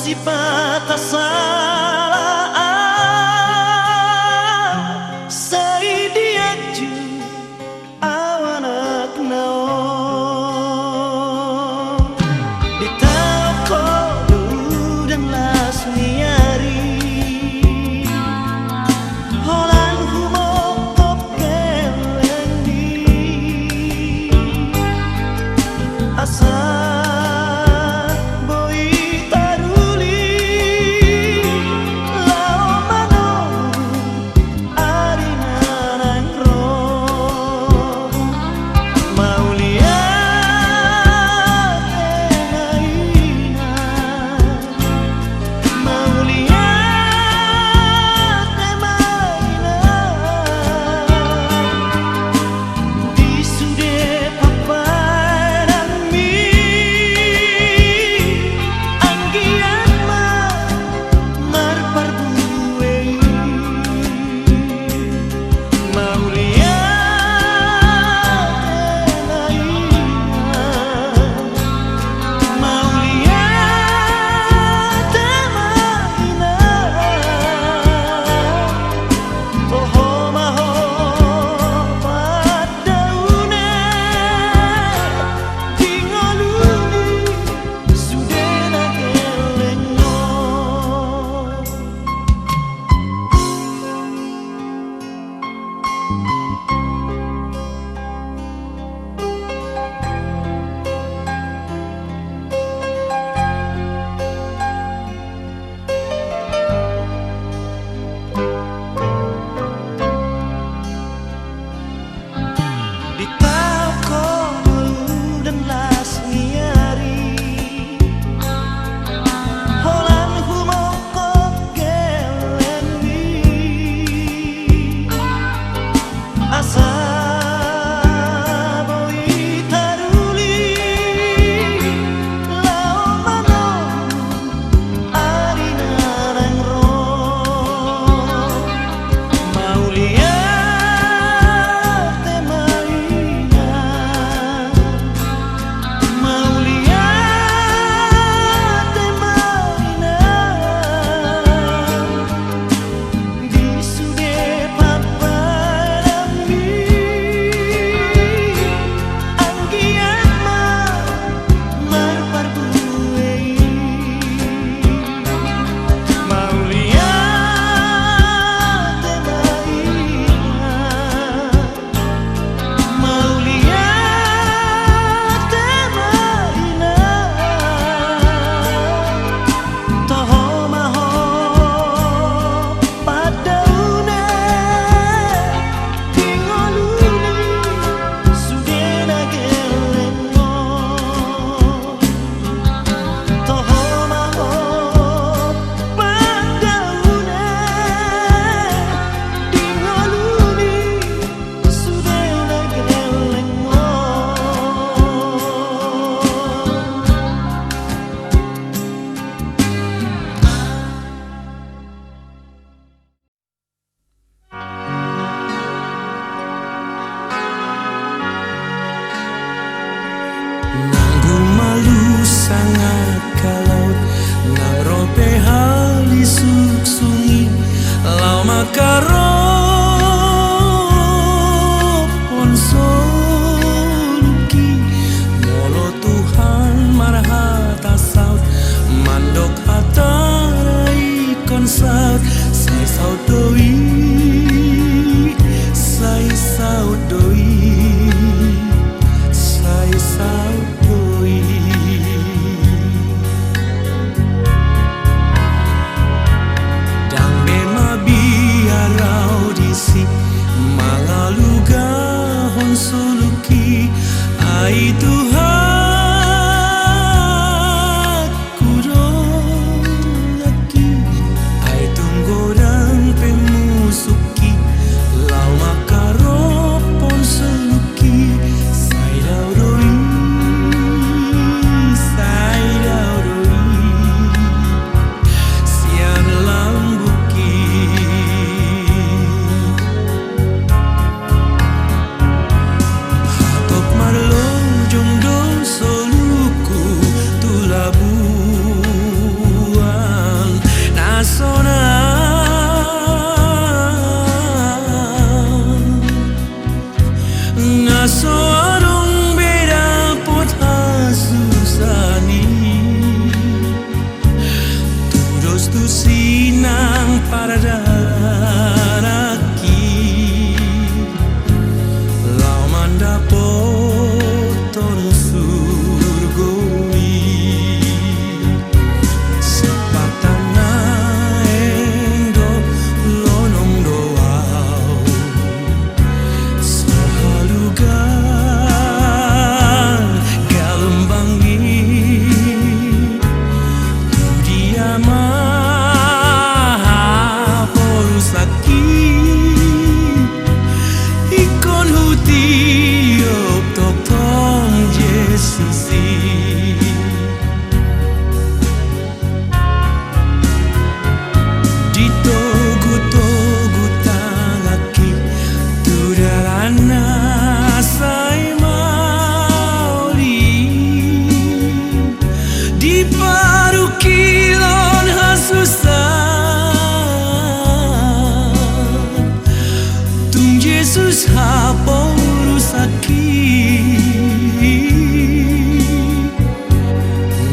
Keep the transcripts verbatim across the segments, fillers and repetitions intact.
Sipata sala au, sai dianju au anakna on. Ditaon ho udan las ni ari, holan humongkop hellengmi, asa boi taruli. Tusi haporusangki,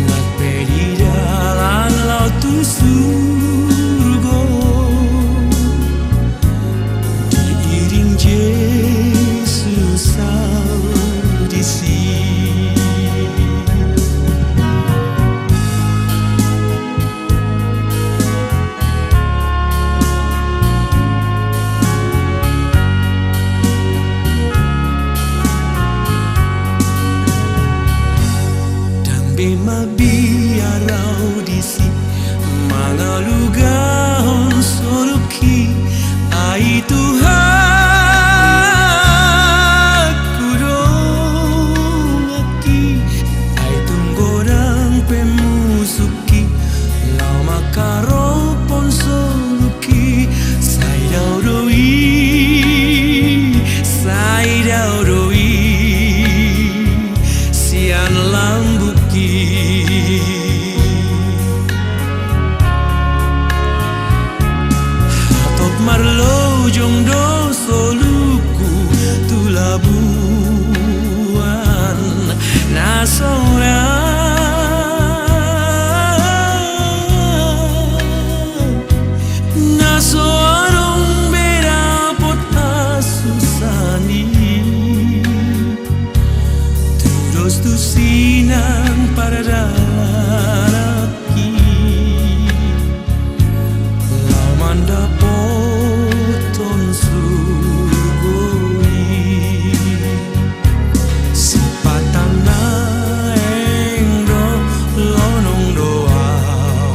nang pe di dalan laho tu surgo, diiring Jesus au disi. Ndang be mabiar au disi mangalugahon soluki, ai Tuhanku donganki, ai tung godang pe musuk ki, laho mangkarophon soluki, sai dao do i, sai dao do i sian lambungki. Hatop marlojong do soluku tu labuan na so ra, na so adong be dapot hasusaan i. Tudos tusi nang pardalan laho mandapothon surgo i. Sipata naeng do lonong do au,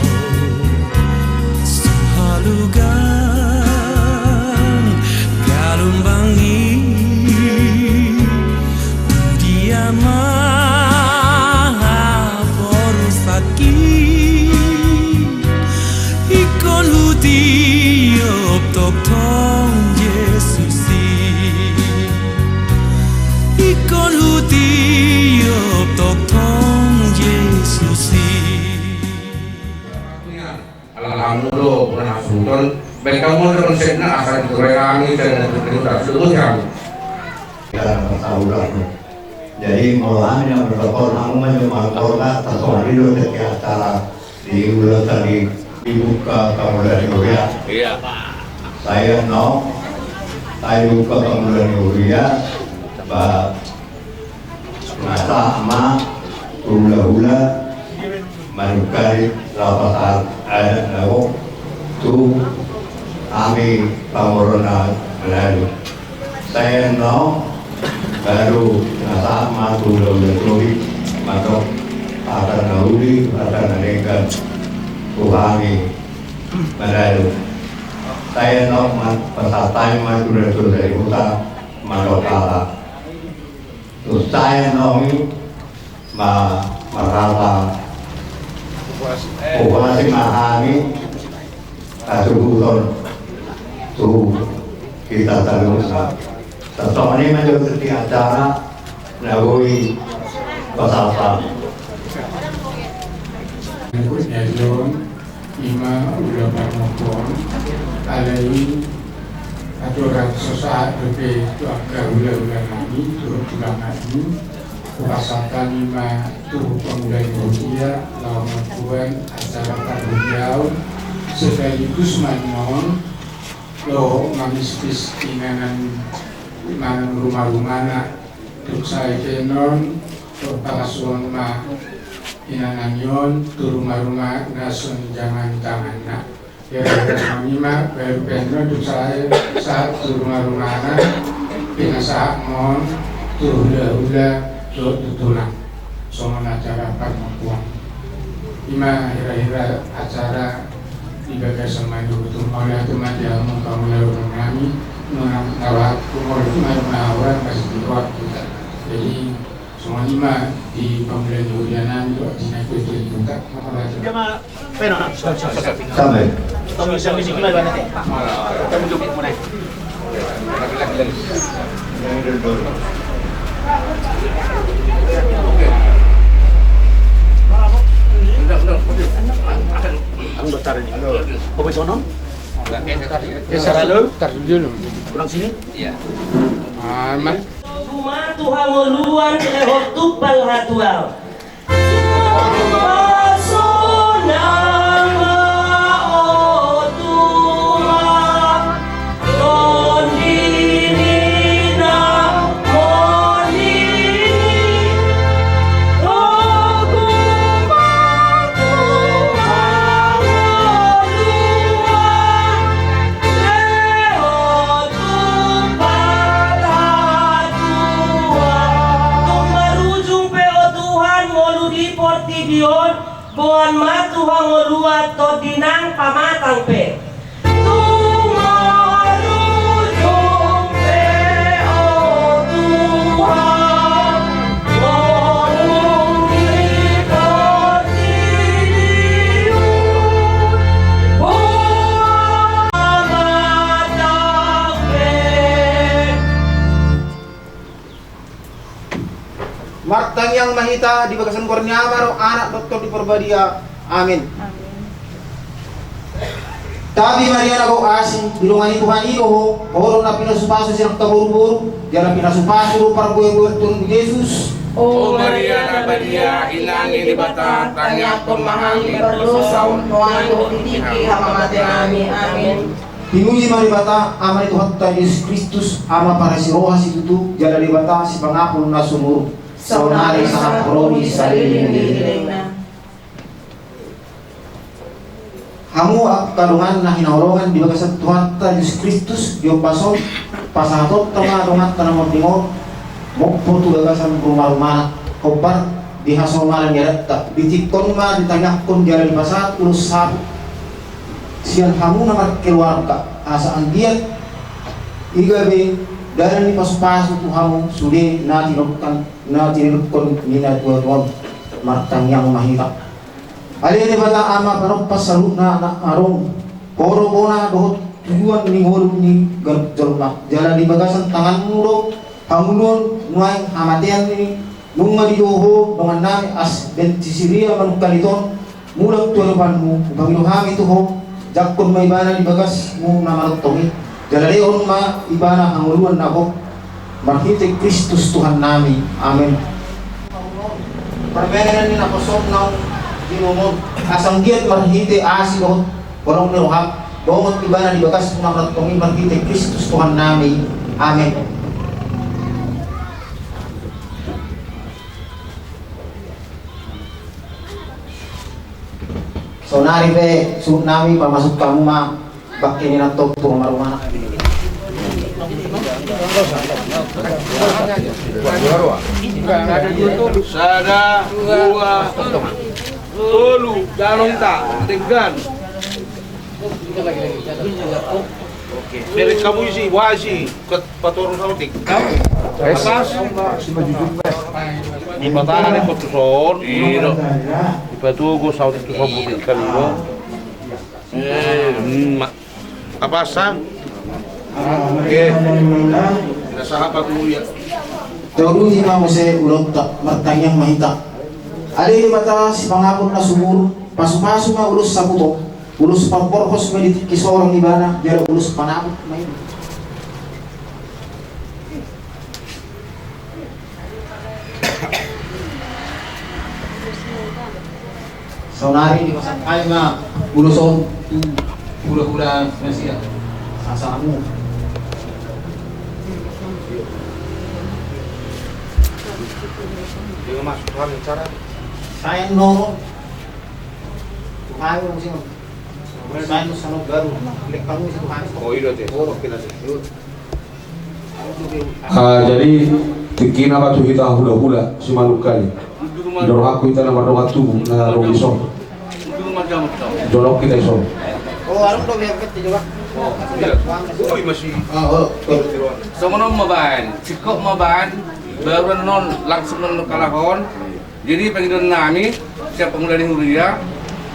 so halugan galumbang i. Tu dia ma haporusangki, ingkon hutiop tongtong Jesus i. Ingkon hutiop tongtong Jesus i. Alhamdulillah, pernah suton. Baik kamu ada konsepnya asal itu baik kami dan itu sudah sebut ya. Kita masalah. Jadi, molo hami na bertopol, hami maju mangkorna, tasonari do teki acara di ulos tadi dibuka pangula ni huria. Iya. Sai no, sai dibuka pangula ni huria, ba, masa ma, hula-hula, manungkari lapasan adat na gok tu hami pangorona Manalu. Sai no baru na sahat ma tu hula-hula Tobi mandok hata na uli, hata na denggan tu hami Manalu. Sai no ma pasahat hami ma tu hula-hula Tobi mandok hata. Tu sai no i ma marhata. Huhuasi ma hami hasuhuton tu hita saluhutna. Songon i ma jo di acara na boi pasahat. Berikutnya, John. Ima ulaon parmongkon, alai aturan so sahat dope tu angka hula-hula nami, tu tulang nami, hupasahat hami ma tu pangula ni huria, laho mambuat acara parhuriaon, sekaligus ma annon, laho mamispis inganan manang ruma-rumana, dung sae pe annon, laho pangasuhon ma inganan i on tu ruma-ruma na songon i tanganna. Hira-hira songon i ma, baru pe annon dung sae sahat tu ruma-rumana, pinasahat ma on tu hula-hula dohot tu tulang. Songon acara parmongkon. Ima hira-hira acara di bagasan manyogot tu mauliate ma di hamu pangula ni huria nami, nunga na bahat tu molo tu ma na orang pasti di roha kita. Jadi, songon i ma di pangula ni huria nami dohot di na tuatua ni huta. Makasih. Sampai. Ang batar ini. Kopi sonon? Tar dulu. Kurang sini? Iya. Ah, ma- Tuma tu hangoluan lehon tumpal hatuaon. Sumpah sonang ma o Tuhan, tondinina monding i. Rogo ma tu hangoluan, lehon tumpal hatuaon. Tung marujung pe o Tuhan ngolu di portibi on, boan ma tu hangoluan tondi nang pamatang pe. Tung marujung pe o Tuhan ngolu di portibi on, boan ma pamatang pe. Martangiang ma hita di bagasan goar ni Ama dohot Anak dohot Tondi Parbadia. Amin. Amin. Tapi Maria na gok asi, didongani Tuhan i do ho, ho do na pinasupasu sian angka boruboru, jala pinasupasu do parbuebue tondimu Jesus. O Maria na badia, inang ni Debata, tangiangkon ma hami pardosa on, nuaeng dohot di tingki hamamatean nami. Amin. Pinuji ma Debata, Ama ni Tuhanta Jesus Kristus, Ama parasi roha situtu, jala Debata sipangapul na sumurung. Saonari sahat ro di saleleng ni lelengna. Hamu angka dongan na hinaholongan di bagasan Tuhanta Jesus Kristus, di ombas on pasahatonta ma donganta na monding on mompo tu bagasan rumarumana, hombar di hasomalan ni adatta, di tingki on ma ditangiangkon jala dipasahat ulos sapu sian hamu na markeluarga, asa anggiat i gabe dalan ni pasupasu tu hamu sude na tinonkan, na tinidokkon ni natuatua on. Martangiang ma hita. Ale Debata Ama panompas saluhutna na adong, ho do bona dohot tujuan ni ngolu ni ganup jolma, jala di bagasan tanganmu do hangoluan nuaeng hamatean i. Nunga didok ho dongannami asa baen si Siria manungkun i, mulak tu adopanmu, hupangido hami tu ho, jangkon ma ibana di bagasmu na manongtong i, jala lehon ma ibana hangoluan na gok, marhite Kristus Tuhannami. Amen. Parmenan ni naposom naung di momon, asa anggiat marhite asi dohot holong ni roham, dongan ibana di bagasmu na manongtong i, marhite Kristus Tuhannami. Amen. Saonari pe suhutnami, pamasuk hamu ma bangke ni antong tu rumah-rumah. Sada, dua, tolu, danong ta, denggan. Oke. Dari kamu isi, wasi, ket-, patoru sautik. Apas. Di mata ada kotuson, ino. Di patu go sautik tu sautik kali, no. Eh, ma-, apas, ha? Oke. Kita sahabat dulu ya. Tolu lima muse ulonta, martangiang ma hita. Ale Debata sipangapul na sumurung, pasupasu ma ulos saputo. Ulos pamborhos ma di tingki sorang ibana, jala ulos panabut ma i. Saonari dipasahat ma ulos on tu hulahula na sian sasamu. Dia masuk hal cara. Saya no. Tuhan, musim. Saya no, sana baru. Lek kamu itu, Tuhan. Oh, iya, deh. Oh, oke, lah, deh. Ah, jadi tingkina ma tu hita hulahula simanungkun i. Di rohangku hita na mardongan tubu na ro dison. Jonok hita dison. Songon on ma baen, singkop ma baen, baru non langsung non kalahon. Jadi pangidoannami sian pangula ni huria,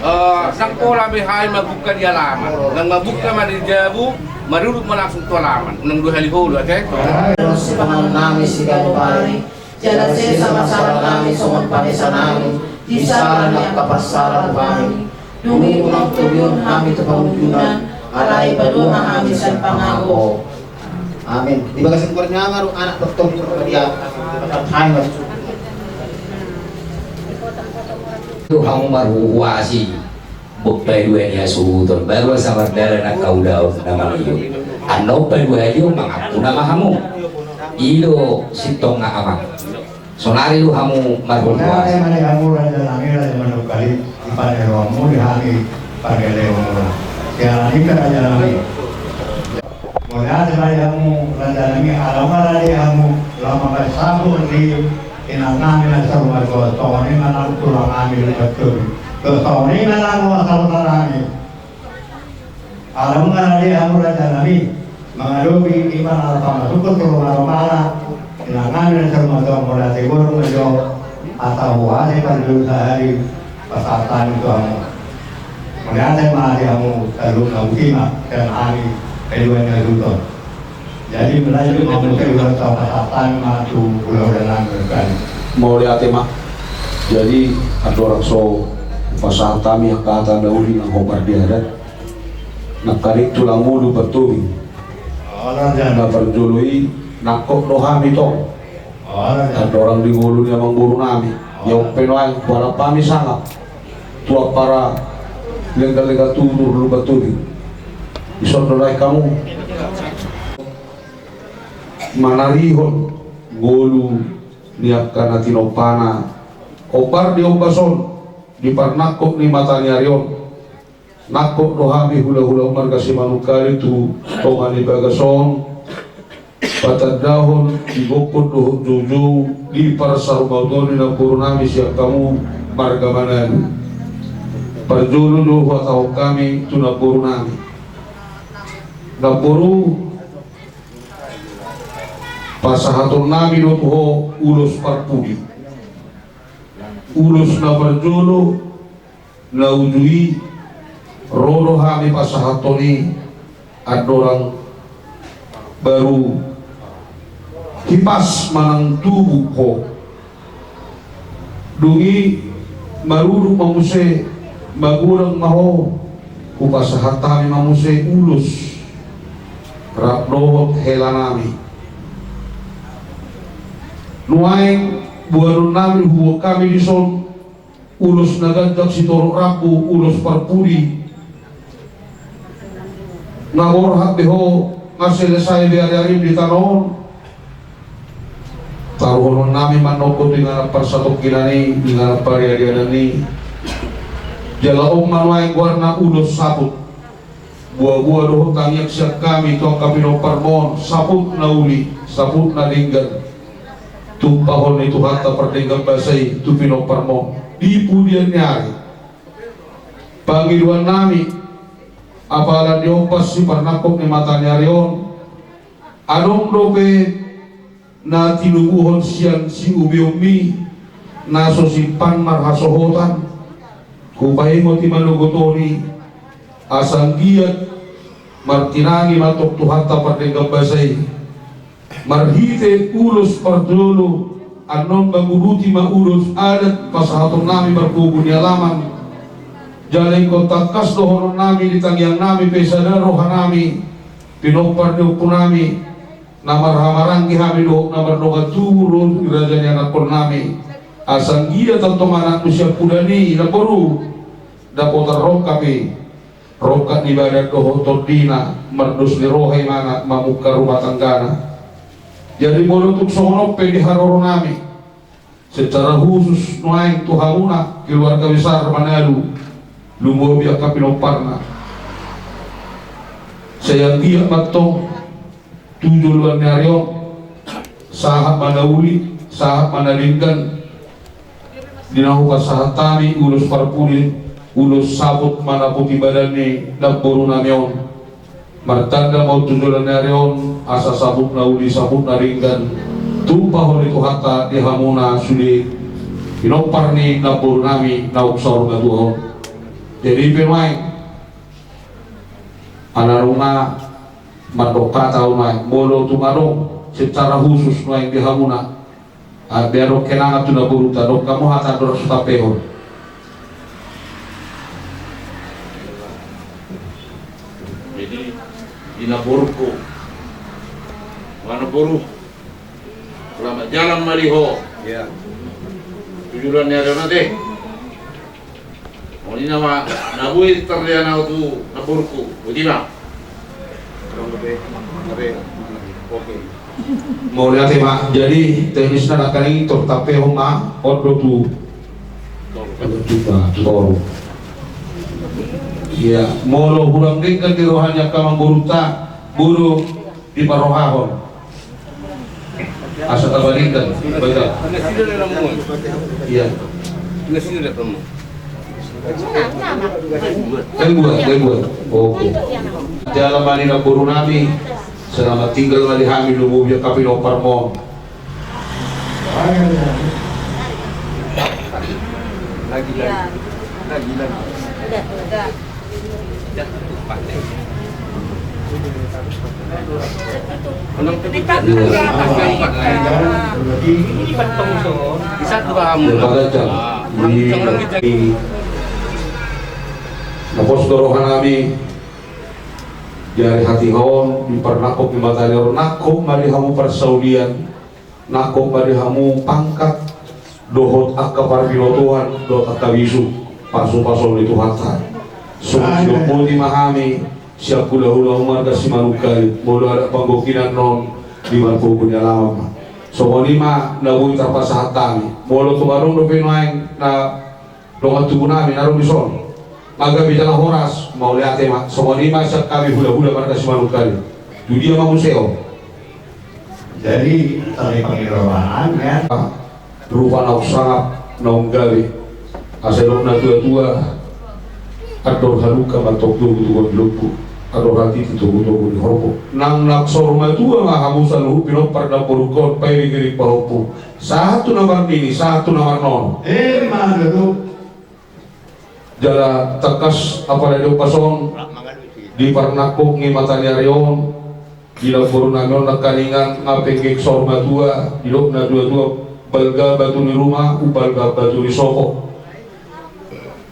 eh, ndang pola be hami mambungka di alaman, ndang mambungka ma di jabu, marurut ma langsung tu alaman, unang dua hali holu, oke? Terus panganonnami siganup ari, jala sesa ma salanami songon panesanami di sala ni angka pansala tu hami. Dung i unang togihon hami tu pangunjunan, Alai palua ma hami sian pangago. Amin. Di bagasan keluarga ma anak doktor di Purbadia. Amin. Tu hamu marhuhuasi. Buk paidua ni hasuhuton baru asa mardalan angka ulaon na mangihut. Annon paidua halion mangampuna ma hamu. I do sintong na amang. Sonari do hamu marhuhuasi. Sonari ma di hamu raja nami, raja Manokwari, di paneromu di hami pagale umur. Sian hami raja nami. Mauliate ma di hamu raja nami, ala nunga rade hamu laho mambahen saput di inang nami na saur matua, songon i ma nang tulang nami di Baturi. Songon i ma nang sahuta nami. Ala nunga rade hamu raja nami mangadopi i ma na pamasukkon tu ruma rumana inang nami na saur matua, mauliate godang ma jo hata huhuasi parjolo sahali pasahat hami tu hamu. Mauliate ma di hamu saluhutna, botima sian hami paidua ni hasuhuton. Jadi mulai ma muse, ulaon taon pasahat hami ma tu hulahula nami. Mauliate ma. Jadi andorang so pasahat hami angka hata na uli nang hombar di adat, nangkaning tulang ngolu Bartobing. Na parjolo i nangkok do hami tong. Andorang di ngolu ni amangboru nami, ia umpe nuaeng hualap hami sangap tu ampara lenggan-lenggan tutur, Bartobing. Dison do nuaeng hamu manarihon ngolu ni angka na tinompana hombar di ombas on, di parnangkok ni mata ni ari on. Nangkok do hami hulahula marga Simanungkalit tu tonga ni bagas on, patandahon di gokhon dohot joujou di parsaurmatuaon ni namboru nami sian hamu marga Manalu. Parjolo do huhatahon hami tu namboru nami. Namboru, pasahaton nami do tu ho ulos parpudi. Ulos na parjolo, na uju i ro do hami pasahathon i andorang baru hipas manang tubu ho. Dung i marudut ma muse, magodang ma ho, hupasahat hami ma muse ulos rap dohot hela nami. Nuaeng boanon nami huboan hami dison ulos na ganjang sitorop rambu, ulos parpudi. Nga borhat be ho, nga selesai be ari-arim di tano on. Taruhonon nami ma nangkin tu inganan parsatongkinan i, inganan parianan i. Jala on ma nuaeng goarna ulos saput. Boa-boa dohot tangiang sian hami tu angka pinomparmon, saput na uli, saput na denggan. Tumpahon ni Tuhanta pardenggan basa i tu pinomparmon di pudian ni ari. Pangidoan nami, apala di ombas siparnangkok ni mata ni ari on, adong dope na tinubuhon sian siubeonmi na so simpan marhasohotan, hupaingot i manogot on i, asa anggiat martinangi ma tong Tuhanta pardenggan basa i. Marhite ulos parjolo annon manguduti ma ulos adat pasahaton nami margogo ni alaman. Jala ingkon tangkas dohonon nami di tangiang nami pe sada roha nami, pinompar ni ompu nami, na marhahamaranggi hami dohot na mardongan tubu dohot di raja ni anakkon nami. Asa anggiat antong anakmu sian pudan i, namboru, dapotan rongkap i, rongkap ni badan dohot tondina, mardos ni roha imana, mamungka rumah tanggana. Jadi molo tung songon on pe di haroro nami, secara khusus nuaeng tu hamuna keluarga besar Manalu, lumobi angka pinomparna. Sai anggiat ma antong tu joloan ni ari on, sahat ma na uli, sahat ma na denggan, di na hupasahat hami ulos parpudi, ulos saput manaputi badan ni namboru nami on. Martanda ma on tu joloan ni ari on, asa saput na uli, saput na denggan, tumpahon ni Tuhanta di hamuna sude pinompar ni namboru nami naung saur matua on. Jadi i pe nuaeng, ala nunga mandok hata au nuaeng, molo tung adong secara khusus nuaeng di hamuna, ah, be adong kenangan tu namboruta, dok hamu hata andorang so tampehon. Di namborungku. Mana boru? Selamat jalan ma di ho. Iya. Tu joloan ni ari on ate. Mauliate ma, na boi tarlehon au tu namborungku. Boti ma. Oke. Mauliate ma. Jadi teknisna nangkaning tor tapehon ma on do tu. Iya, molo hurang denggan di roha ni angka amangborunta, boru diparrohahon. Asa tabalikkan, baca. Iya. Dua, dua. Oke. Jalan ma di namboru nami. Selamat tinggal ma di hami, lumobi angka pinomparmon. Lagi, lagi. Lagi, lagi. Na pos do roha nami di ari hatiha on, di parnangkok ni mata ni ari on, nangkok ma di hamu parsaulian. Nangkok ma di hamu pangkat dohot angka parbinotoan dohot angka bisuk, pasupasu ni Tuhanta. Songon i do, boti ma hami sian hulahula marga Simanungkalit, molo adat panggohi na on di marpogu ni alaman ma. Songon i ma na boi tarpasahat hami. Molo tung adong dope nuaeng na dongan tubu nami na ro dison, na gabe jala horas, mauliate ma. Songon i ma sian hami hulahula marga Simanungkalit. Tu dia ma muse ho? Jadi, tali pangirolaan, ya. Rupa naung sangap, naung gabe. Asa didok natuatua, andor halumpang ma togu-togu di lombu, andor hatiti togu-togu di horbo. Nang na saur matua ma hamu saluhut pinompar namborungkon, pairing-iring pahompu. Sahat tu na marnini, sahat tu na marnono. Emma tutu. Jala tangkas apala didok ma songon di parnangkok ni mata ni ari on, di namboru nami on nangkaningan, nga penggeng saur matua, didok natuatua, balga batu ni ruma, umbalga batu ni sopo.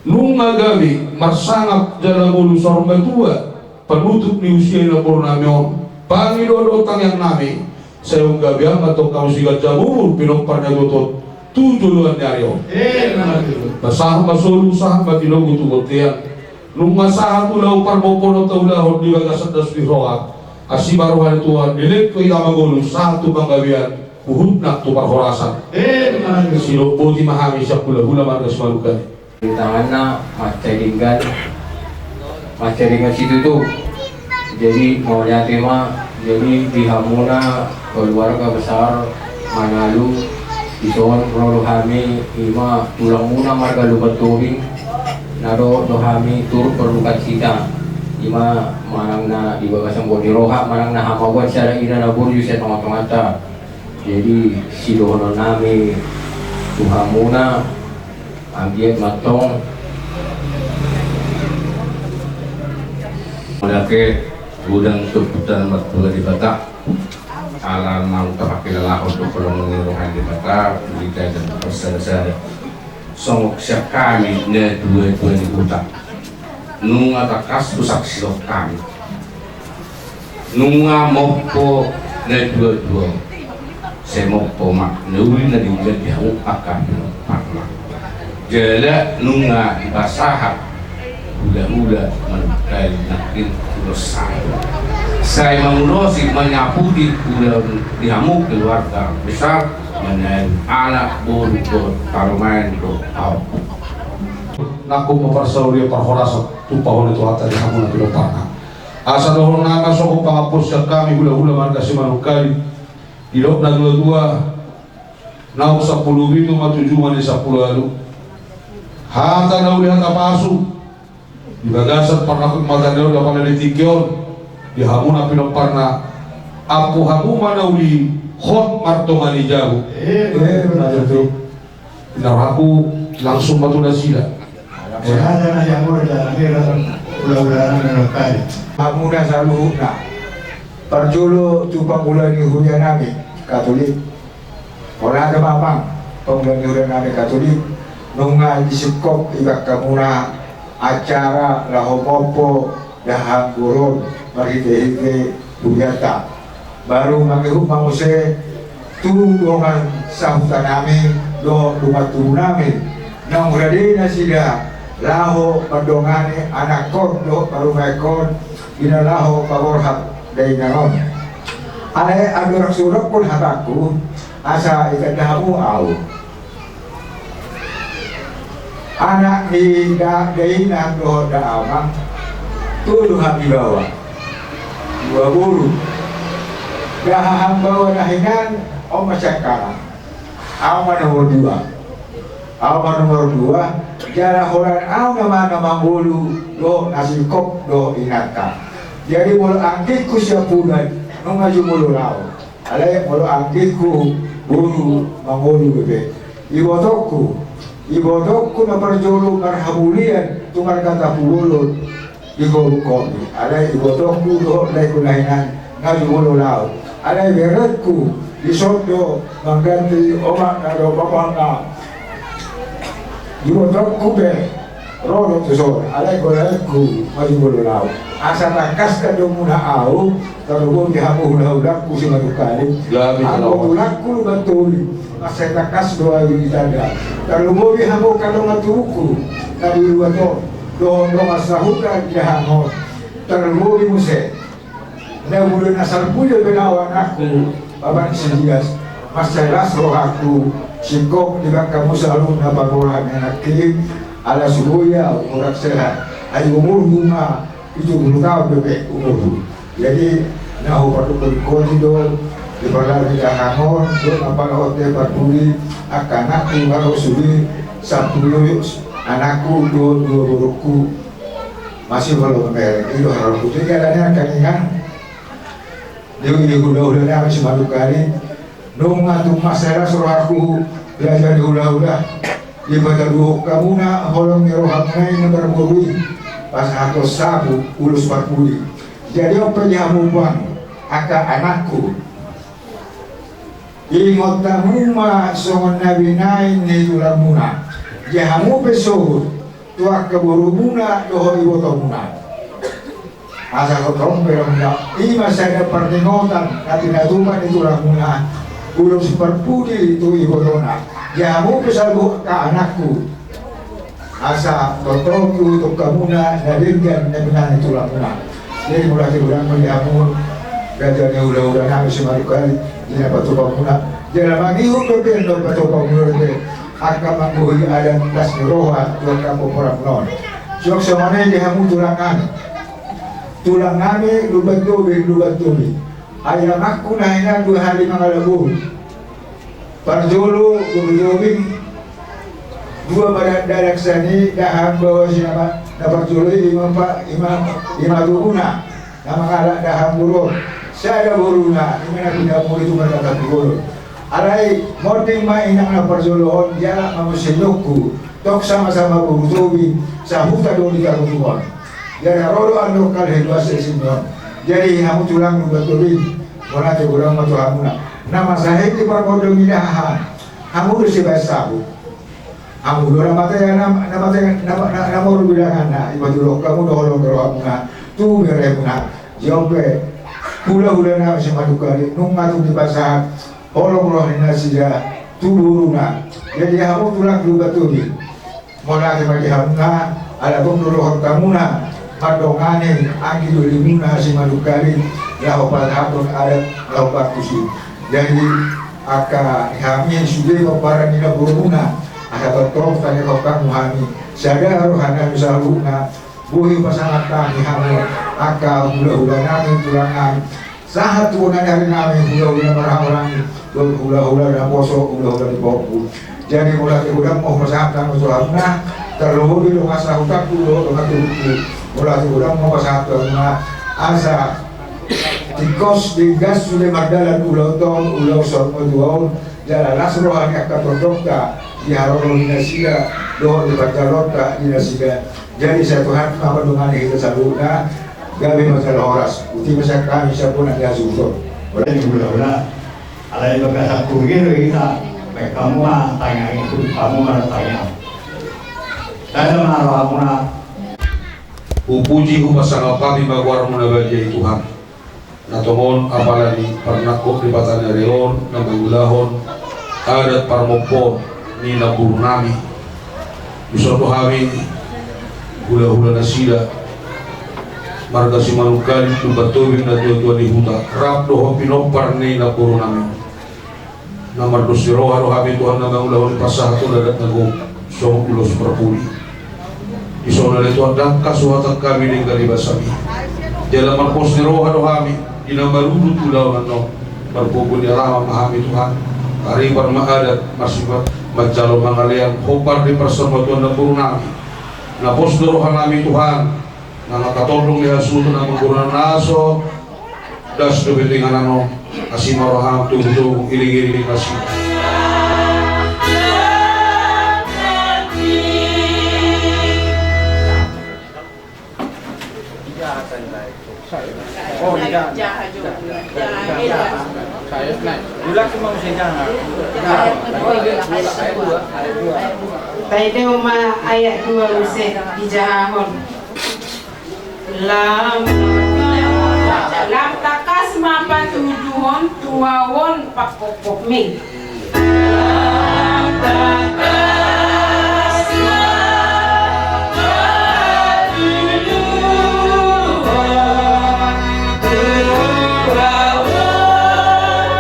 Nunga gabe marsangap jala ngolu saur matua, panutup ni usia ni namboru nami on, pangidoan dohot tangiang nami, sai gabe ma antong hamu siganjang umur pinompar na tuatua tu joloan ni ari on. Emma tutu. Sahat ma solu, sahat ma tinogu tu bontean. Nunga sahat ulaon parmomponon taulahon di bagasan das ni roha. Asi ma roha ni Tuhan, dilehon hita ma ngolu sahat tu panggabean, huhut nang tu parhorasan. Emma tutu. Sidok boti ma hami sian hulahula marga Simanungkalit. Di tanganna mansai denggan, mansai denggan situtu. Jadi mauliate ma, jadi di hamuna keluarga besar Manalu, dison ro do hami, ima tulangmuna marga Lumban Tobing, na ro do hami turut berdukacita, ima manang na di bagasan boti roha, manang na hamagoan sian ina na burju sian tonga-tonganta. Jadi sidohonon nami tu hamuna, anggiat ma antong. Mauliate, godang tumpuan martua Debata, ala naung tapakilalahon tu holong ni roha ni Debata, tu hita jala tu parsada-sada. Songon sian hami natuatua ni huta, nunga tangkas husaksihon hami. Nunga mompo natuatua, sai mompo ma na uli na denggan di hamu angka pinomparna. Jala nunga dipasahat hulahula Manungkalit nangkin ulos sahat. Sai mangulosi, manyaputi ulaon di hamu keluarga besar, Manalu, anak, boru dohot parumaen dohot pahompu. Nangkok ma parsaulian parhorasan tumpahon ni Tuhanta di hamuna pinomparna. Asa dohonon nami ma songon pangampu sian hami hulahula marga Simanungkalit. Didok natuatua, naung sampulu pitu ma tu juma ni sampulu ualu. Hata na uli hata pasu di bagasan parnangkok mata ni ari on, apala di tingki on, di hamuna pinomparna, ampu hamu ma na uli hot martonga ni jabu. Eh, eh, benar tu. Ina rohangku, langsung ma tu nasida. Hamuna saluhutna. Parjolo tu pangula ni huria nami Katolik. Holan ma amang, pangula ni huria nami Katolik. Nunga disingkop ibana hamuna acara laho mompo dahahanggur on. marhitehite hurianta. Baru mangihut ma muse tu dongan sahutanami dohot dongan tubunami, naung rade nasida laho mandongani anakkon dohot parumaenkon di na laho paborhat dainang on. Alai andorang so hudokkon hatangku, asa ditanda hamu ahu. Anak ni da, dainang dohot da amang, tolu hami baoa, dua boru. Da hahang baoa na hinan on ma siangkangan. Ahu ma nomor dua. Ahu ma nomor dua. Jala holan ahu nama na mangolu dohot na singkop dohot inanta. Jadi molo anggingku siampudan, nunga jumolo laho. Alai molo anggingku boru mangolu dope. Ibotongku, ibotongku na parjolo marhamulian tu marga Tampubolon di Goruk Kopi. Alai ibotongku dohot laengku na hinan nga jumolo laho. Alai berengku dison do mangganti omakna dohot bapakna. Ibotongku pe ro do tuson, alai berengku nga jumolo laho. Asa tangkas do muna ahu, tarlumobi hamu hulahulangku simanungkalit. Gabe. Anggo tulangku Lumban Tobing, mansai tangkas do ahu ditanda. Tarlumobi hamu angka dongan tubuku na di luat on, dohot dongan sahuta di dahahang on. Tarlumobi muse na mula na salpu do pe ahu anakku, Bapak Sidias, mansai las rohangku, singkop di bangkamu saluhutna paborhat ni anakki, ala so boi ahu hurang sehat, ai umurhu ma pitu pulu taon dope umurhu. Jadi na hupardokkon i do, di parlalu ni dahahang on, dohot na pala on te parpudi, angka anakku, baru sude sampulu anakku, dua, dua borungku. Masih belum mereng, i do harapku. Jadi alani angka ningan, di, di hulahula nami simanungkalit, nunga tung mansai las rohangku, diajari hulahula, dipatuduhon hamuna holong ni rohamuna i na marboru i, pasahathon sapu ulos parpudi. Jadi on pe di hamu puang, angka anakku, ingot hamu ma songon na binahen ni tulangmuna. Di hamu pe sogot tu angka borumuna dohot ibotomuna. Asa tongtong pe ramuna, i ma sada parningotan na pinatupa ni tulangmuna, ulos parpudi tu ibotona. Di hamu pe saluhut angka anakku, asa tongtong tu hamuna na denggan na binahen ni tulangmuna. Jadi mauliate godang ma di hamu, raja ni hulahula nami simanungkalit, di na patupamuna. Jala mangihut dope, dope patupamuna dope angka manggohi adat las ni roha tu angka pomparanmuna on. Suang songon i di hamu tulang nami. Tulang nami Lumban Tobing, Lumban Tobing. Ai amangku na hinan dua hali mangalap boru. Parjolo boru Tobing, dua ma dakdanak sian i, dahahang baoa si na, na parjolo i, i ma pa, i ma, i ma tubuna na mangalap dahahang boru on. Sada boruna, i ma na pinamuli tu marga Tampubolon. Alai monding ma inang na parjolo on, dialap ma muse inongku. Tong sama-sama boru Tobing, sahuta do di Tarutung on. Jala ro do andor kalhe dua sesi on. Jadi hamu tulang Lumban Tobing, mauliate godang ma tu hamuna. Na mansai di parmondong i dahahang, hamu do sibaen sapu. Hamu do na mate, na, na mate, na, na, na moru bidanganna, i ma tulang hamu do holong rohamuna tu beremuna. Jompe hulahula nami simanungkalit, nunga tung dipasahat holong roha ni nasida tu boruna. Jadi hamu tulang Lumban Tobing, mauliate ma di hamuna, ala tong do dohot hamuna mandongani anggi dolimuna simanungkalit, laho pasahathon adat laho partusi. Jadi angka hami sude pomparan ni naborumuna, asa tongtong tangihon hamu hami, sada roha nami saluhutna, boi pasahat hami hamu angka hulahula nami tulang nami. Sahat tu bona ni ari nami, hulahula marhahamaranggi dohot hulahula naposo, hulahula ni pahompu. Jadi mauliate godang ma hupasahat nami tu hamuna, tarlumobi dongan sahutanku dohot dongan tubungku. Mauliate godang ma hupasahat tu hamuna, asa tingkos denggan sude mardalan ulaonta on, ulaon saur matua on. Jala las roha ni angka tondongta di haroro ni nasida dohot di panjaloonta di nasida. Jadi sai Tuhan ma mandongani hita saluhutna. Gabe ma jala horas. Boti ma sian hami sian bona ni hasuhuton. Mauliate. Alai bagasan hurgero hita, baen hamu ma tangiang i, hamu ma tangiang. Sada ma rohamuna. Hupuji hupasangap hami ma goarmu na badia i Tuhan. Na tongon apala ni parnangkok ni pata ni ari on na mangulahon adat parmompoon ni namboru nami. Dison do hami hulahula nasida marga Simanungkalit, Lumban Tobing, na tuatua ni huta rap dohot pinompar ni namboru nami on. Na mardos ni roha do hami Tuhan na mangulahon pasahat on adat na gok songon ulos parpudi. Dison ale Tuhan, dangka suhatan hami denggan ni basami. Jala marpos ni roha do hami di na marudut ulaon annon. Marpogu ni alaman ma hami Tuhan, taripar ma adat, marsipat manjalo mangalean hombar ni parsaulian namboru nami. Na pos do roha nami Tuhan, na mangkatondong di hasuhuton namboru nami na so das dope tu inganan on. Asi ma roham, togutogu, iringiring nasida. Taida ma ayat dua muse dijahahon. Lam, lam tangkas ma patuduhon tu ahu on pangkophopmi. Lam tangkas ma patuduhon tu ahu on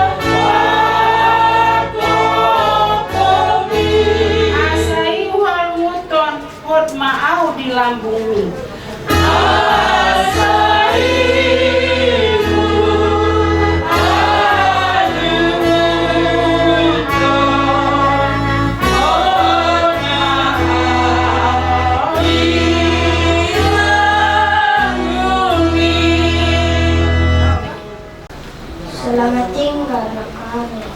pangkophopmi. Asa i huhalunguthon hot ma ahu di lambungmi. Asa i huhalunguthon hot ma ahu di lambungmi. Selamat tinggal, Mak Ani.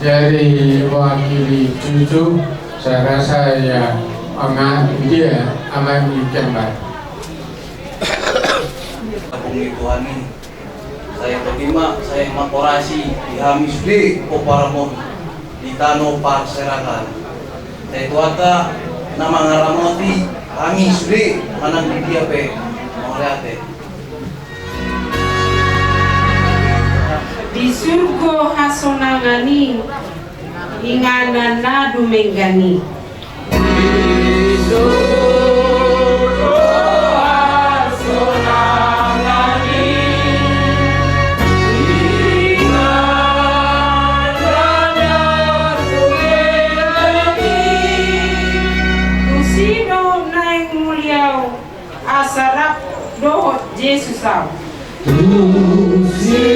Jadi, mewakili cucu, saya rasa ya, ama dia, ama ini gambar. Bung i Tuhan i, sai togihon ma, sai mangkorasi di hami sude pomparanmon di tano parserahan. Sai Tuhanta na mangaramoti hami sude manang di dia pe. Mauliate. Di surgo hasonangan i, inganan na dumenggan i. Di surgo hasonangan i, inganan na dumenggan i. Tusi do naeng mulia ahu, asa rap dohot Jesus ahu. Tusi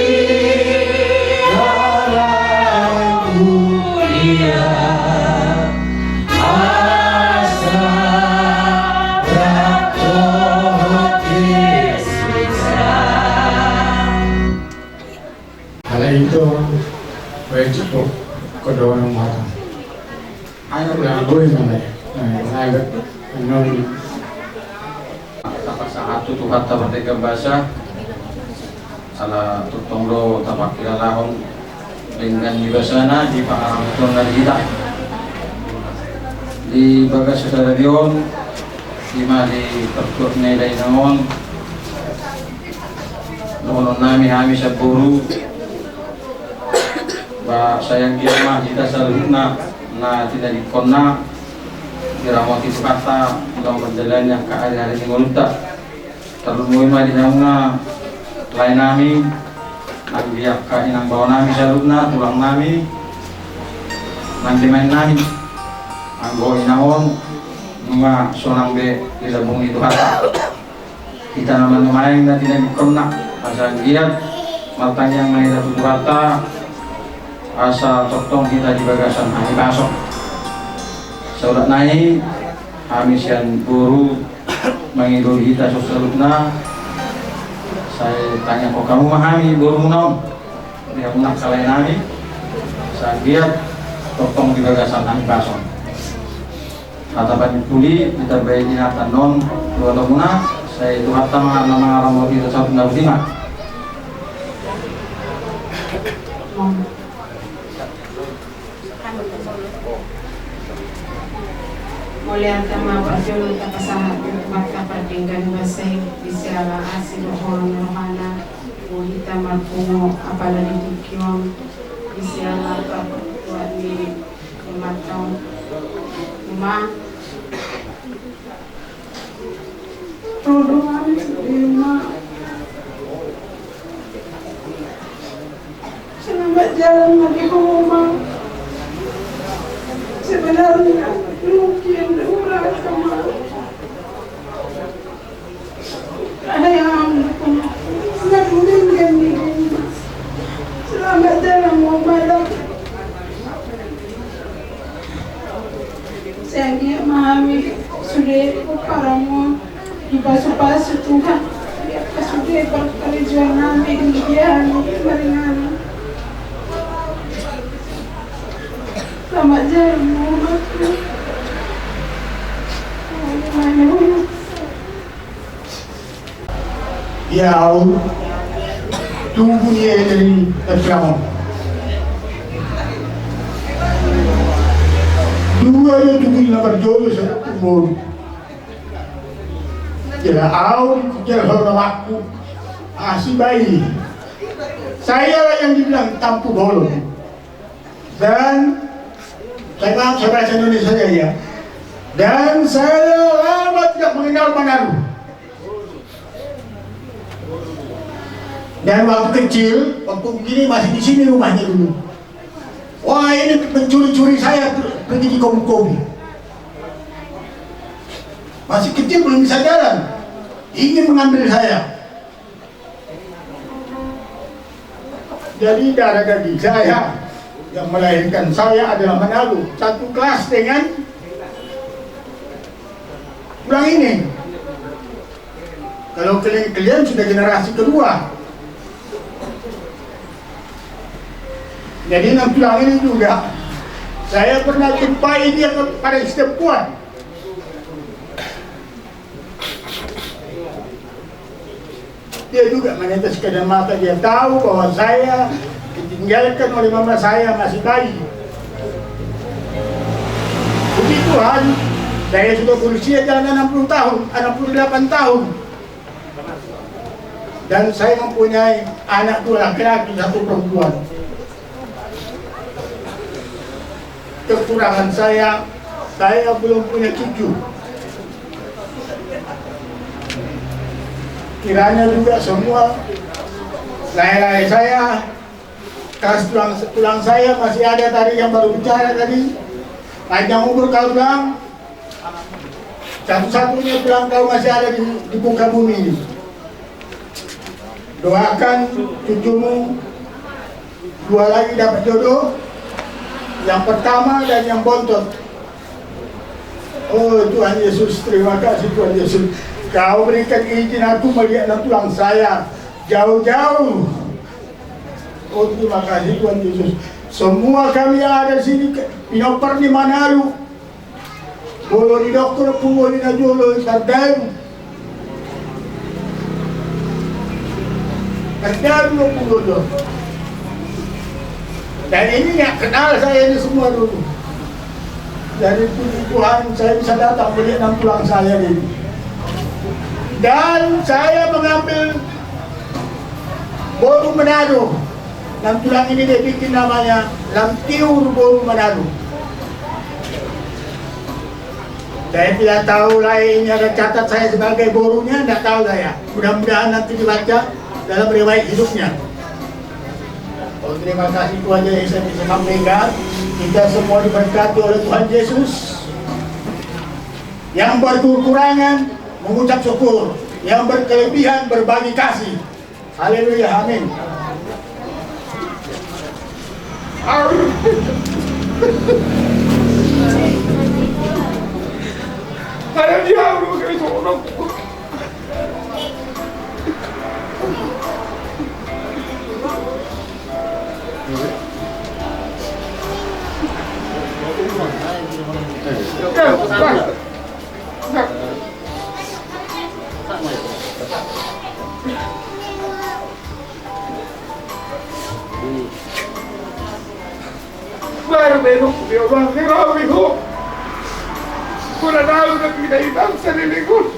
do naeng mulia ahu, asa rap dohot Jesus ahu. Alai ito, baik cukup kedua mata. Ayo, ulang gue mana ya? Nah, nah, nah. Tapasahat tu Tuhanta pardenggan basa, ala tongtong do tapangkilalahon denggan ni basana di pangaramotonna di hita. Di bagas sadari on, di ma di partuat na ida inang on, dohonon nami hami sian boru, ba sai anggiat ma hita saluhutna na tinadingkonna diramoti Tuhanta, laho mandalani angka ari-ari ni ngolunta. Tarlumobi ma di hamuna lae nami, nang di angka inang bao nami saluhutna, tulang nami, nang di maen nami. Anggo inang on nunga sonang be di lambung ni Tuhanta. Hita na manumaeng na tinadingkonna, asa anggiat martangiang ma hita tu Tuhanta, asa tongtong hita di bagasan hahipason. Saulak nai, hami sian boru mangido di hita saluhutna, sai tangianghon hamu ma hami borumuna on, di hamuna angka lae nami, asa anggiat tongtong di bagasan hahipason. Hata panimpuli, ditambai inatan on, dua tomuna, sai Tuhanta ma na mangaramoti hita saluhutna. Boti ma. Mauliate ma parjolo tapasahat tu Tuhanta pardenggan basa i, di siala asi dohot rohana, boi hita marpungu apala di tingki on, di siala partuat ni umanta on. Uma. Ro do hami sude, Uma. Selamat jalan ma di ho, Uma. Sebenarna mungkin urasa ma. Ada yang na denggan ni ho, Uma. Selamat jalan ma, Uma. Sai anggiat ma hami sude pomparanmu on dipasupasu Tuhan, di angka sude parkarejoannami di dia ni maringan. Selamat jalan, Uma. Ia au tugu ni ende ni Tangerang. Dua do tugu na parjolo, satu boru. Jala au, jala horong aku, asi bayi. Saya lah yang dibilang tampu bolong. Dan saya, maaf, saya bahasa Indonesia saja, ya. Dan saya lama tidak mengenal Manado. Dan waktu kecil, waktu begini masih di sini rumahnya dulu. Wah, ini mencuri-curi saya pergi di kopi-kopi. Masih kecil belum bisa jalan, ingin mengambil saya. Jadi darah daging saya yang melahirkan saya adalah Manado, satu kelas dengan tulang ini. Kalau kalian, kalian sudah generasi kedua. Jadi nantulang ini juga, saya pernah jumpai dia ke, pada Sitepuan. Dia juga menetes air mata, dia tahu bahwa saya ditinggalkan oleh mama saya masih bayi. Puji Tuhan, saya sudah berusia jalan enam puluh tahun, enam puluh delapan tahun. Dan saya mempunyai anak dua laki-laki, satu perempuan. Kekurangan saya, saya belum punya cucu. Kiranya juga semua lae-lae saya, kas tulang, tulang saya masih ada tadi yang baru bicara tadi. Panjang umur kau, Tulang. Satu-satunya tulang kau masih ada di, di muka bumi ini. Doakan cucumu dua lagi dapat jodoh, yang pertama dan yang bontot. Oh Tuhan Yesus, terima kasih Tuhan Yesus. Kau berikan izin aku melihat nantulang saya jauh-jauh. Oh, terima kasih Tuhan Yesus. Semua kami yang ada di sini, pinompar ni Manado, molo didokkon punguan na jolo i, tardaru. Tardaru do punguan on. Dan ini nggak kenal saya ini semua dulu. Jadi puji Tuhan, saya bisa datang melihat nantulang saya ini. Dan saya mengambil boru Manado. Nantulang ini dia bikin namanya Lamtiur Boru Manado. Saya tidak tahu lah ini ada catat saya sebagai borunya, tidak tahu saya. Mudah-mudahan nanti dibaca dalam riwayat hidupnya. Oh, terima kasih Tuhan, yang saya bisa sampaikan. Kita semua diberkati oleh Tuhan Yesus. Yang berkekurangan mengucap syukur, yang berkelebihan berbagi kasih. Haleluya, amin. Baru belok dia bang, dia rapi kok. Kurang tahu, tapi dari bangsa lelengku.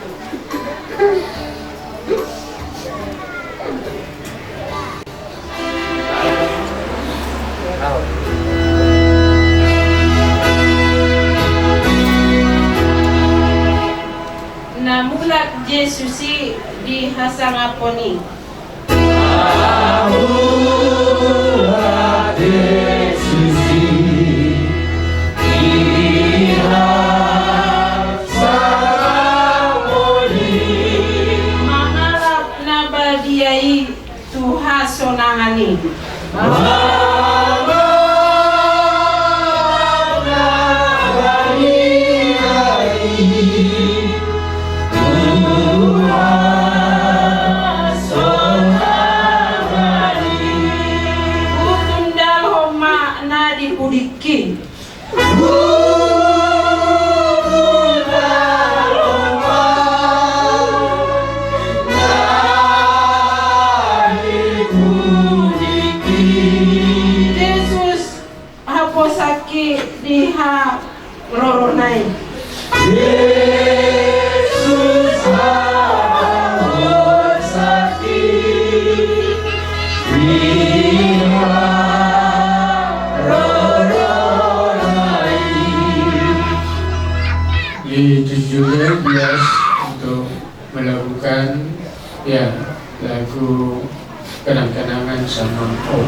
Na mulak Jesus i di hasangapon i. Mangalap na badia i tu hasonangan i. Hutundalhon ma na di pudingki. Jesus, haposanki di harorona i. Jesus, haposanki di harorona i. Itu juga bias untuk melakukan, ya, lagu kenang-kenangan sama Om.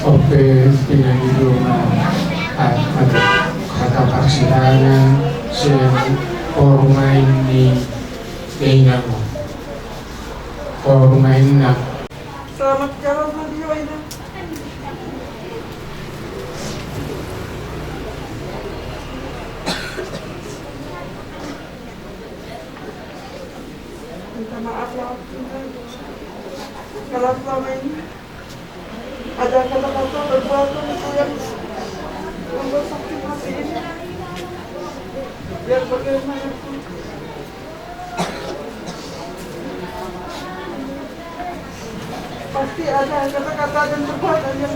Oke, pinangido ma, ah, ada kata parsirangan sian parumaen ni inang. Parumaen na. Selamat jalan, Nadia, Ina. Minta maaf ya, Ina. Kalau selama ini ada kata-kata, perbuatan itu yang membuat sakit hati ini. Biar bagaimanapun, pasti ada kata-kata dan perbuatan yang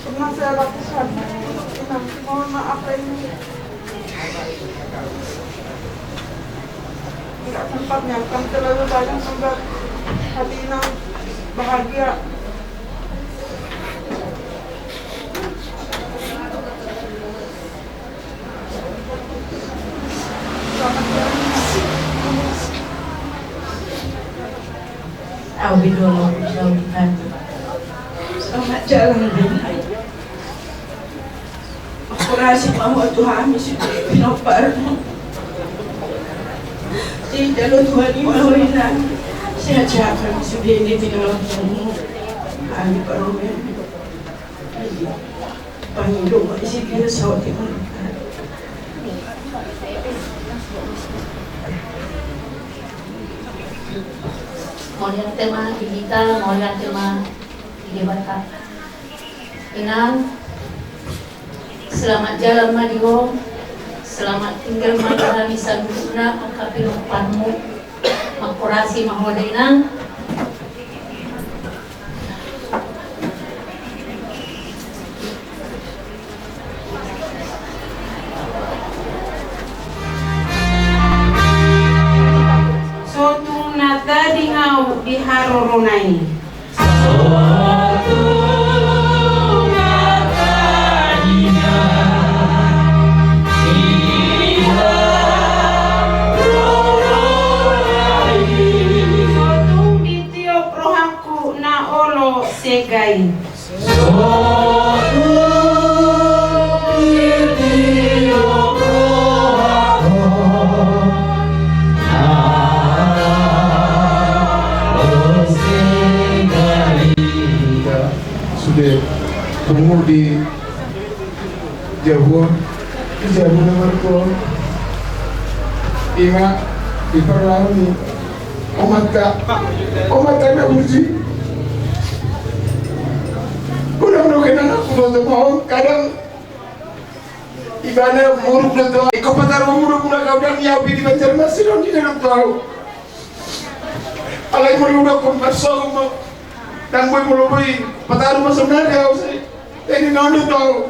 pernah saya lakukan untuk Inang. Mohon maaf lainnya. Nggak sempat nyangka terlalu banyak, semoga hati Inang bahagia. Au be dolo, au be dolo. Selamat jalan, Bun. Makkorasi ma ho tu hami sude pinomparmu. Dijalo Tuhan i ma ho, Inang. Sehat-sehat hami sude di pinomparmu. Hami parumaen. Pangido ma isi dia saut i ma. Mauliate ma di hita, mauliate ma di Debata. Inang, selamat jalan ma di ho, selamat tinggal ma di hami saluhutna angka pinomparmu. Makkorasi ma ho da, Inang. Sotung na tading au di harorona i. Sotung na tading au di harorona i. Sotung di tiop rohangku na olo sega i. Sude pungu di jabu, di jabu na marko. Ima di parlami. Omanta, omanta na uji. Guna guna kena aku nonton mau kadang ibana muruk nonton. Iko patar muruk guna kau dan ya pidi pacar masih nonton di dalam tahu. Alai mulu udah pun masuk mau. Dan boy mulu boy patar masuk nari aku sih. Ini nonton tahu.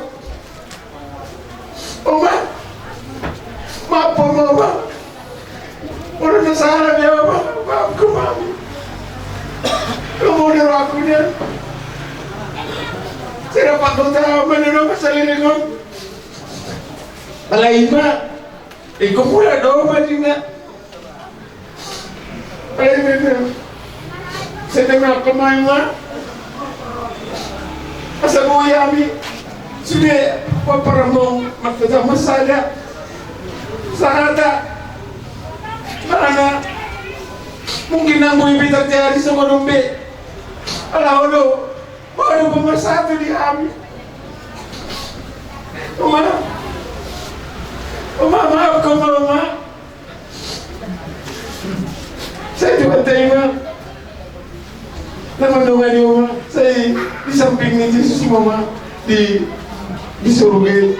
Oma, maaf Oma, Oma. Olo na sala be Oma, maaf ko Oma. Lo mau di aku dia. Saya dapat kota Oma di rumah saya ini Oma. Alai ima, iko pula do Oma dina. Sedang apa main ma? Asa boi hami sude paparmong martata masada. Sahata mana mungkin nang boi be tarjadi songon on be. Ala olo. Waduh, pemersatu di hami. Oma, Oma, maaf ko Oma. Saya cuma terima. Nama doa di Oma. Saya di samping ni Jesus Oma di di surga.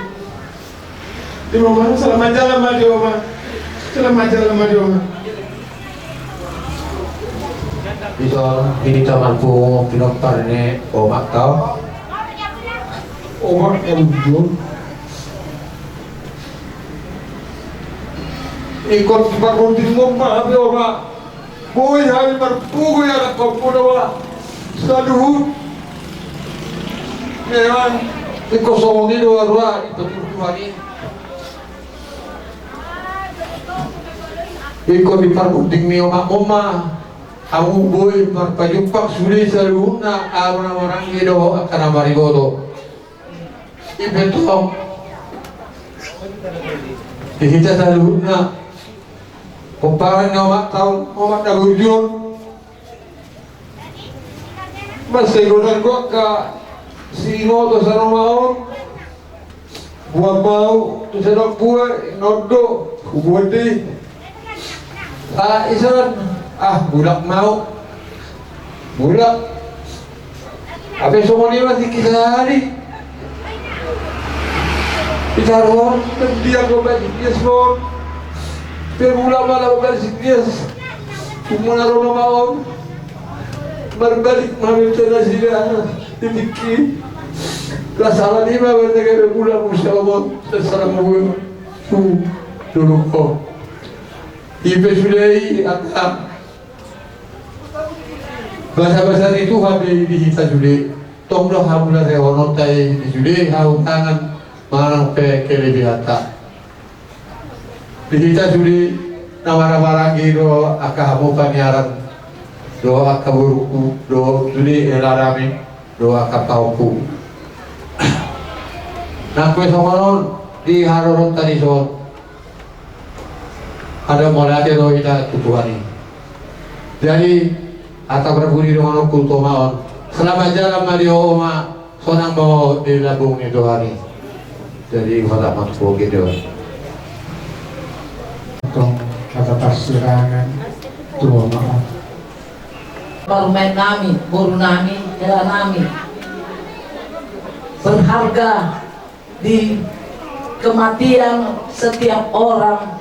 Di Oma, selamat jalan ma di Oma. Selamat jalan ma di Oma. Ito, ito marpungu pinompar ni Oma tau. Oma, Oma. Ingkon di parrunding Oma, Oma. Boi hami marpungu i anak kompu do ba. Saluhut. Memang ingkon songon i do roha ni Tuhan i. Ingkon di parrunding ni Oma, Oma. Ahu boi marpajumpang sude saluhutna, ahu na maranggi dohot angka na mariboto. I pe tong di hita saluhutna, pomparan ni omak ta on, omak na burju on. Mansai godang do angka siboto sian omak on. Buat mau tu sadok bue non do hubuat di. Salah isan, ah, bulat mau. Bulat. Ape songon i ma tingki sahali. Itaruhon dia gobat dia sport. Pe bulat malah gobat dia. Umur aroma mau. Marbalik ma hami tu nasida di tingki. Las ala ni ma banta gabe bulat musa omon. Terserah mu tu dulu ko. I pe sude i angka basa-basa ni Tuhan di hita sude. Tong do hamu na tehonon ta i di sude hau tangan manang pe kelebihanta. Di hita sude na marhaha maranggi do angka hamu paniaran do angka borungku do sude hela nami do angka pahompu. Nang pe songon on di haroronta dison. Ada mauliate do hita tu Tuhan i. Jadi hata parpudi donganku tu omak on. Selamat jalan ma di ho omak. Sonang ma ho di lambung ni Tuhan i. Jadi hata ma tu ho gede on. Tong hata parsirangan tu omak on. Parumaen nami, boru nami, hela nami. Berharga di kematian setiap orang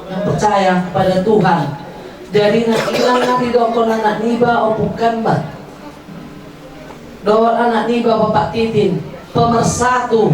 yang percaya kepada Tuhan. Jadi na inang na didokkon anak niba Ompung Kembar dohot anak niba Bapak Titin, pemersatu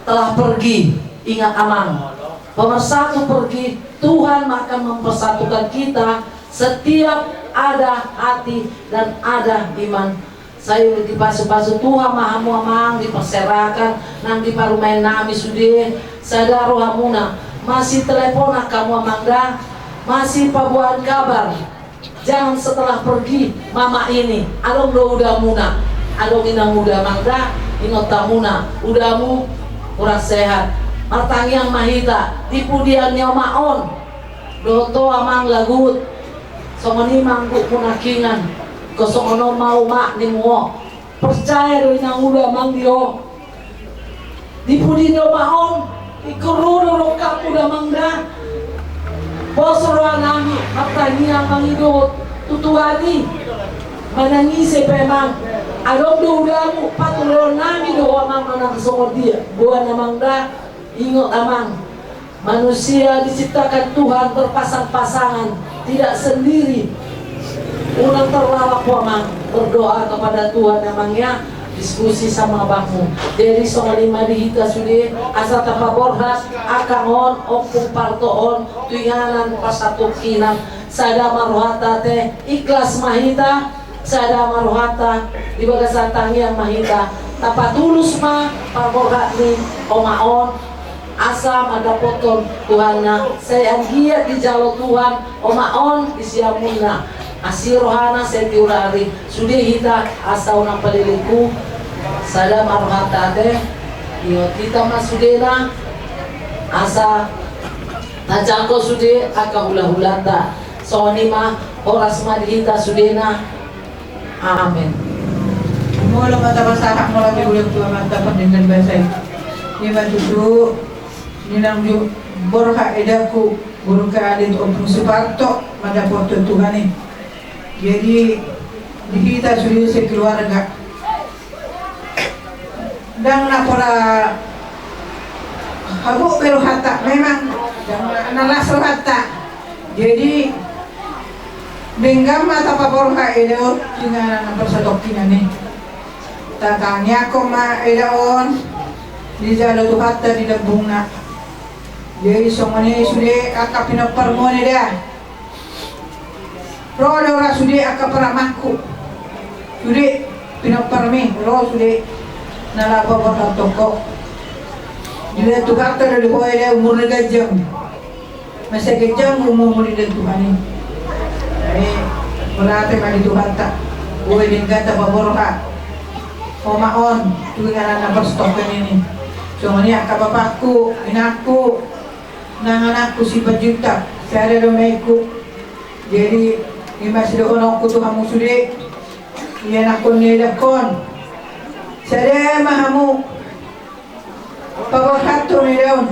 telah pergi, ingat amang. Pemersatu pergi, Tuhan akan mempersatukan kita setiap ada hati dan ada iman. Sai dipasu-pasu Tuhan ma hamu amang, dipaserahkan nang di parumaen nami sude, sada rohamuna, masiteleponan hamu amang da, masipaboan kabar. Jangan setelah pergi mama ini, adong do udamuna, adong inanguda amang da, ingot hamuna, udamu kurang sehat. Martangiang ma hita, di pudian ni omak on, dohot ho amang Lagut, songon i ma anggukmu nangkiningan, ingkon songon on ma omak nimu on. Percaya do inanguda amang di ho. Di pudi ni omak on, ingkon ro do rongkapmu da amang da. Pos roha nami, martangiang mangido tu Tuhan i. Manang ise pe amang. Adong do udamu, patulon nami do ho amang manang songon dia. Boan amang da, ingot amang. Manusia diciptakan Tuhan berpasang-pasangan, tidak sendiri. Unang terlawak ho amang, berdoa kepada Tuhan amang ya, diskusi sama abangmu. Jadi songon i ma di hita sude, asa tapaborhat angka on, Ompung Parto on, tu inganan parsatongkinan, sada ma rohanta ate, ikhlas ma hita, sada ma rohanta, di bagasan tangiang ma hita, tapatulus ma paborhat ni omak on, asa mandapothon Tuhanna, sai anggiat dijalo Tuhan omak on di siamunna, asi rohana sai tiur ari, sude hita asa unang palelengku, sada ma rohanta ate, ingot hita ma sudena, asa tajangkon sude angka hula-hulanta. Songon i ma, horas ma di hita sudena. Amen. Molo ma tapasahat molo di bulan tua mata pardenggan basa i. Ima tutu, ninang ju borhat edaku, burung kealit Ompung Suparto, mandapothon Tuhan i. Jadi, di hita sude sekeluarga. Ndang na pola habot be rohanta, memang ndang na las rohanta. Jadi denggan ma tapaborhat eda on, tu inganan na parsatongkinan i. Tatangiangkon ma eda on, dijalo Tuhanta di lambungna. Jadi songon i sude angka pinomparmuna da. Ro do ra sude angka paramangku. Sude pinomparmi, ro sude na laho paborhat tongko. Dilehon Tuhanta do di ho eda umur na ganjang. Masa ganjang umurmu dilehon Tuhan i. Jadi Mauliate ma di Tuhanta, boi denggan tapaborhat. Oma on, tu inganan na pos tongkin i. Songon i angka bapakku, inangku, nang anakku Simanjuntak, sada do ma ingku. Jadi, i ma sidohononku tu hamu sude, ianakkon ni edangkon. Sada ma hamu, paborhathon eda on.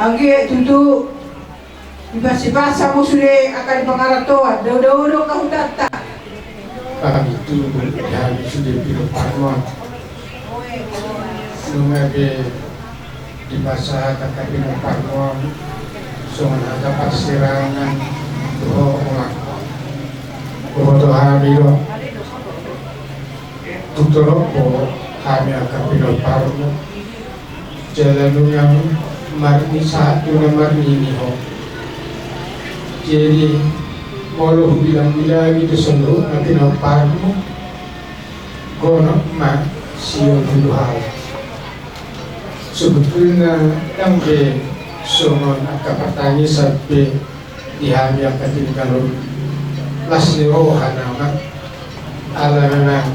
Anggiat tutu, dipasipasa hamu sude angka di pangarantoan, dao-dao do angka hutanta. Pamitubu di hami sude pinomparmon. Nunga be dipasahat angka pinomparmon songon hata parsirangan tu ho, Oma. Huboto hami do, tung torop do hami angka pinomparmon. Jala nunga marni sahat tu na marnini ho. Jadi, molo hubilang-bilangi do saluhutna pinomparmon, gonop ma sio pulu hal. Sebetulna ndang be songon angka partangisan pe di hami angka tinggal on. Las ni roha nama, ala memang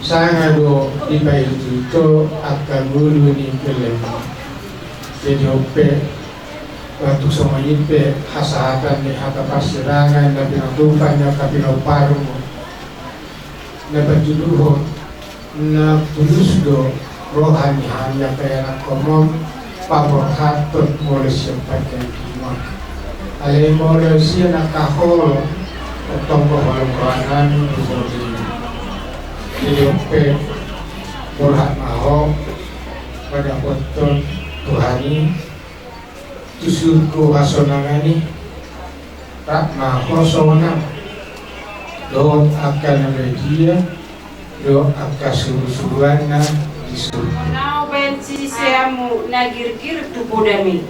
sanga do dipaihut-ihut angka ngolu ni peleon. Jadi on pe, waktu songon i pe hasahatan ni hata parsirangan na pinatupa ni angka pinomparmon, na patuduhon na tulus do roha ni hami angka ianakkon on paborhathon molo sian partingkian on. Alai molo sian angka holong, tong do holong rohanami tu ho. Jadi on pe, borhat ma ho padapothon Tuhan i tu surgo hasonangan i. Rap ma ho sonang dohot angka na badia dohot angka surusuruanna di surgo. Nunga hubaen siseanmu na girgir tu podami.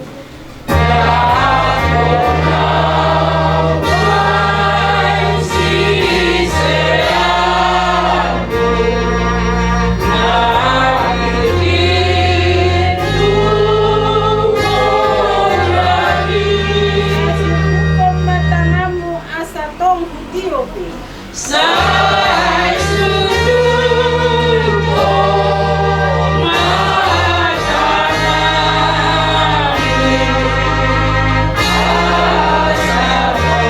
Buka ma tanganmu asa tong hutiop i. Sai suduhon ma tanganmi asa tong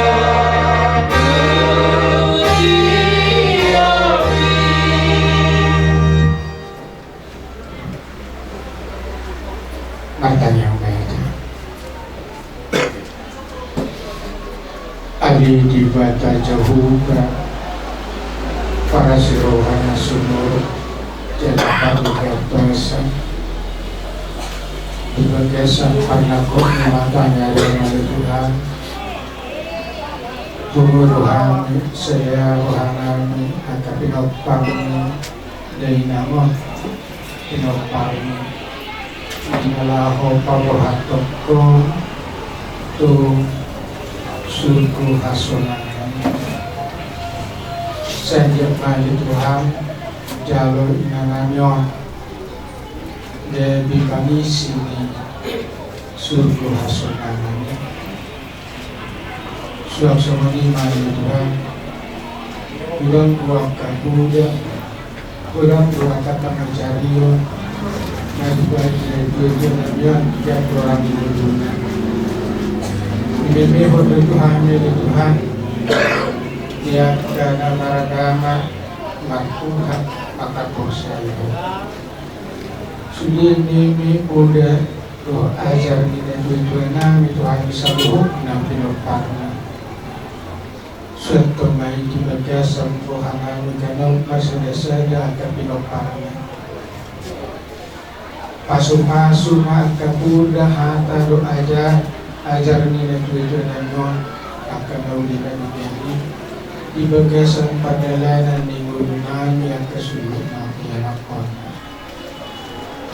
hutiop i. Martangiang ma hita. Ale Debata Jahowa, parasi roha na sumurung jala parluhutan basa, di bagasan parnangkok ni mata ni ari on ale Tuhan, pungu rohami, sada rohanami angka pinomparmi, dainang on, pinomparmi, na laho paborhathon Ho tu surgo hasonangan i. Sai anggiat ma ale Tuhan, jalo inganami on gabe pangisi ni surgo hasonangan i. Suang songon i ma ale Tuhan, godang do angka poda, godang do angka pangajarion na dibaen di natuatua nami on di angka roha ni ngoluna. Diberengehon do tu hami ale Tuhan di angka na maragama, martuhan, marporsea. Sude nami poda dohot ajar ni natuatua nami tu hami saluhutna pinomparna. Suanton ma i di bagasan roha nami ganup marsadasada angka pinomparna. Pasupasu ma angka poda, hata dohot ajar, ajar ni natuatua nami on angka na uli nami i di bagasan pardalanan ni ngolu nami angka suhut nami ianakhon.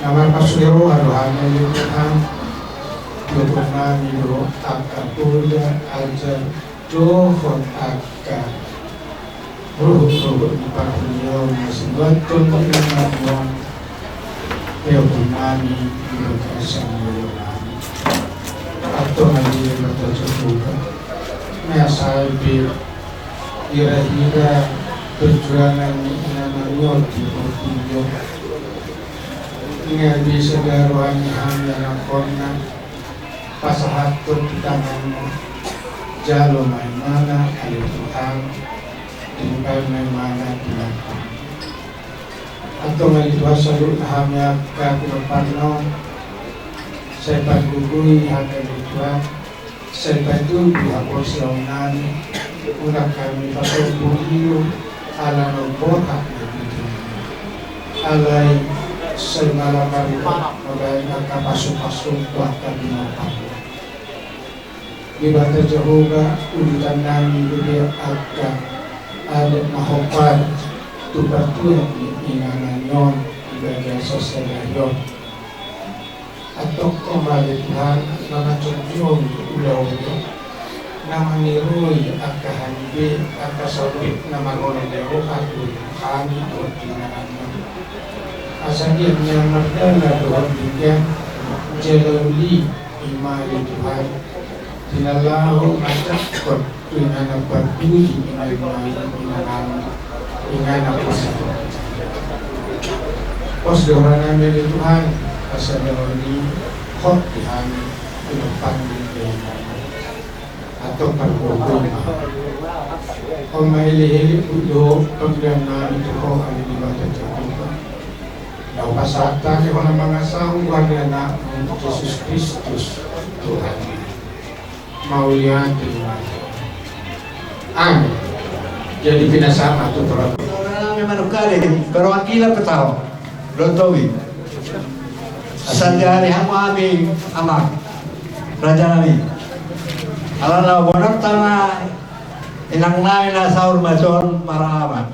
Na marpasupasu roha do hami ale Tuhan, ianakhon nami do angka poda, ajar dohot angka ruhut-ruhut ni parhundul on na sinuanton ni inganan on, ianakhon nami di bagasan ngolu nami. Antong ma ale Debata Jahowa, Asa pe hira-hira perjuangan ni inanami on di portibi on, nga be sada roha ni hami anakhonna pasahathon tu tanganmu. Jalo ma imana ale Tuhan, timbal ma imana di lambung. Antong ale Tuhan, saluhutna hami angka pinompar on, sai panggohi hami ale Tuhan, sai patudu haporseaonnami, unang hami pasombu hiu ala na umborhat na i tu Tuhan. Alai sai mala marhite mambahen angka pasu-pasu tu angka pinompar. Debata Jahowa, udutannami do be angka adat na hombar tu partua ni inanami on di bagasan sadari on. Antong Ho ma ale Tuhan na manjojoi ulaon on, na maniroi angka hami be, angka sambing na marhite ni roha tu hami dohot tu inanami on. Asa dia na mardana dohot denggan, jala uli i ma ale Tuhan, di na laho manjangkon tu inganan parpudi, inganan, inganan pos. Pos do rohanami ale Tuhan, asa daon i hot di hami, tu na panggung di hami. Antong pargogoi ma. On ma elek-elek dohot panghirimnami tu Ho ale Debata Jahowa. Laho pasahat hami hona mangasahon goar ni Anakmu Jesus Kristus Tuhan. Mauliate ma. Amin. Jadi pinasahat ma tu peraturan. Nami manungkali, perwakilan petao. Dohot tobi. Asa diari hamu hami, Amang. Rajanami. Alana bonar tama inangnami na saur matua on maralaman.